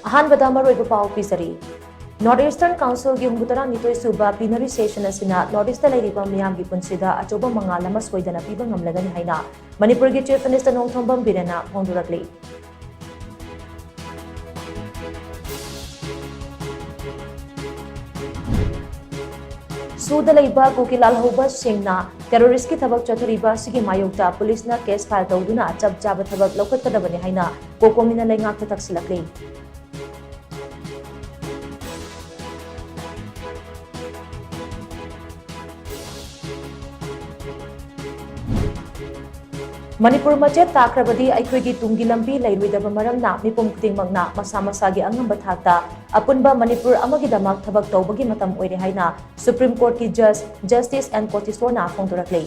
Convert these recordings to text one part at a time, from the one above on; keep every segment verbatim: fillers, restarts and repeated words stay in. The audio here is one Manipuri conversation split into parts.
ꯑꯍꯥꯟꯕꯗ ꯃꯔꯨꯑꯣꯏꯕ ꯄꯥꯎ ꯄꯤꯖꯔꯤ꯫ North Eastern Councilꯒꯤ ꯍꯨꯝꯐꯨꯇꯔꯥꯅꯤꯊꯣꯏ ꯁꯨꯕ plenary session ꯑꯁꯤꯅ North Eastꯇ ꯂꯩꯔꯤꯕ ꯃꯤꯌꯥꯝꯒꯤ ꯄꯨꯟꯁꯤꯗ ꯑꯆꯧꯕ ꯃꯉꯥꯜ ꯑꯃ ꯁꯣꯏꯗꯅ ꯄꯤꯕ ꯉꯝꯂꯒꯅꯤ ꯍꯥꯏꯅ ꯃꯅꯤꯄꯨꯔꯒꯤ Chief Minister ꯅꯣꯡꯊꯣꯝꯕꯝ ꯕꯤꯔꯦꯟꯅ ꯐꯣꯡꯗꯣꯔꯛꯂꯤ꯫ ꯁꯨꯗ ꯂꯩꯕ ꯀꯨꯀꯤ ꯂꯥꯜꯍꯧꯕꯁꯤꯡꯅ terroristꯀꯤ ꯊꯕꯛ ꯆꯠꯊꯔꯤꯕ ꯑꯁꯤꯒꯤ ꯃꯥꯌꯣꯛꯇ ꯄꯨꯂꯤꯁꯅ case file ꯇꯧꯗꯨꯅ ꯆꯞ ꯆꯥꯕ ꯊꯕꯛ ꯂꯧꯈꯠꯀꯗꯕꯅꯤ ꯍꯥꯏꯅ COCOMIꯅ ꯂꯩꯉꯥꯛꯇ ꯇꯛꯁꯤꯜꯂꯛꯂꯤ꯫ ꯃꯅꯤꯄꯨꯔ ꯃꯆꯦꯠ ꯇꯥꯈ꯭ꯔꯕꯗꯤ ꯑꯩꯈꯣꯏꯒꯤ ꯇꯨꯡꯒꯤ ꯂꯝꯕꯤ ꯂꯩꯔꯣꯏꯗꯕ ꯃꯔꯝꯅ ꯃꯤꯄꯨꯝ ꯈꯨꯗꯤꯡꯃꯛꯅ ꯃꯁꯥ ꯃꯁꯥꯒꯤ ꯑꯉꯝꯕ ꯊꯥꯛꯇ ꯑꯄꯨꯟꯕ ꯃꯅꯤꯄꯨꯔ ꯑꯃꯒꯤꯗꯃꯛ ꯊꯕꯛ ꯇꯧꯕꯒꯤ ꯃꯇꯝ ꯑꯣꯏꯔꯦ ꯍꯥꯏꯅ Supreme Courtꯀꯤ Judge Justice N Koteswarna ꯐꯣꯡꯗꯣꯔꯛꯂꯤ꯫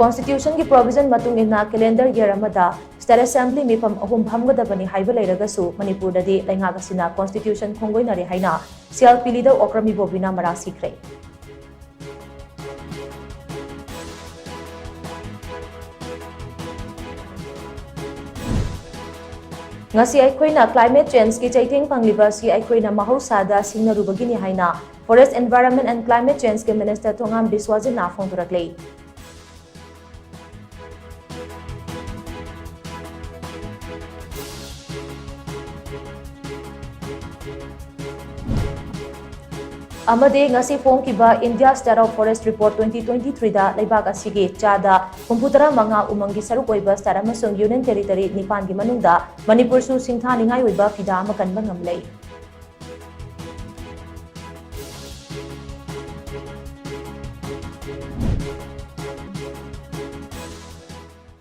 Constitutionꯒꯤ provision ꯃꯇꯨꯡ ꯏꯟꯅ calendar year ꯑꯃꯗ State Assembly ꯃꯤꯐꯝ ꯑꯍꯨꯝ ꯐꯝꯒꯗꯕꯅꯤ ꯍꯥꯏꯕ ꯂꯩꯔꯒꯁꯨ ꯃꯅꯤꯄꯨꯔꯗꯗꯤ ꯂꯩꯉꯥꯛ ꯑꯁꯤꯅ Constitution ꯈꯣꯡꯒꯣꯏꯅꯔꯦ ꯍꯥꯏꯅ CLP leader Okram Ibobiꯅ ꯃꯔꯥꯜ ꯁꯤꯈ꯭ꯔꯦ꯫ ꯉꯁꯤ ꯑꯩꯈꯣꯏꯅ climate changeꯀꯤ ꯆꯩꯊꯦꯡ ꯐꯪꯂꯤꯕ ꯑꯁꯤ ꯑꯩꯈꯣꯏꯅ ꯃꯍꯧꯁꯥꯗ ꯁꯤꯡꯅꯔꯨꯕꯒꯤꯅꯤ ꯍꯥꯏꯅ Forest Environment and Climate Changeꯀꯤ Minister ꯊꯣꯉꯥꯝ ꯕꯤꯁ꯭ꯋꯥꯖꯤꯠꯅ ꯐꯣꯡꯗꯣꯔꯛꯂꯤ꯫ ꯑꯃꯗꯤ ꯉꯁꯤ ꯐꯣꯡꯈꯤꯕ India State of Forest Report twenty twenty-threeꯗ ꯂꯩꯕꯥꯛ ꯑꯁꯤꯒꯤ ꯆꯥꯗ ꯍꯨꯝꯐꯨꯇꯔꯥ ꯃꯉꯥ ꯎꯃꯪꯒꯤ ꯁꯔꯨꯛ ꯑꯣꯏꯕ state ꯑꯃꯁꯨꯡ Union Territory ꯅꯤꯄꯥꯟꯒꯤ ꯃꯅꯨꯡꯗ ꯃꯅꯤꯄꯨꯔꯁꯨ ꯁꯤꯡꯊꯥꯅꯤꯡꯉꯥꯏ ꯑꯣꯏꯕ ꯐꯤꯗꯥ ꯑꯃ ꯀꯟꯕ ꯉꯝꯂꯦ꯫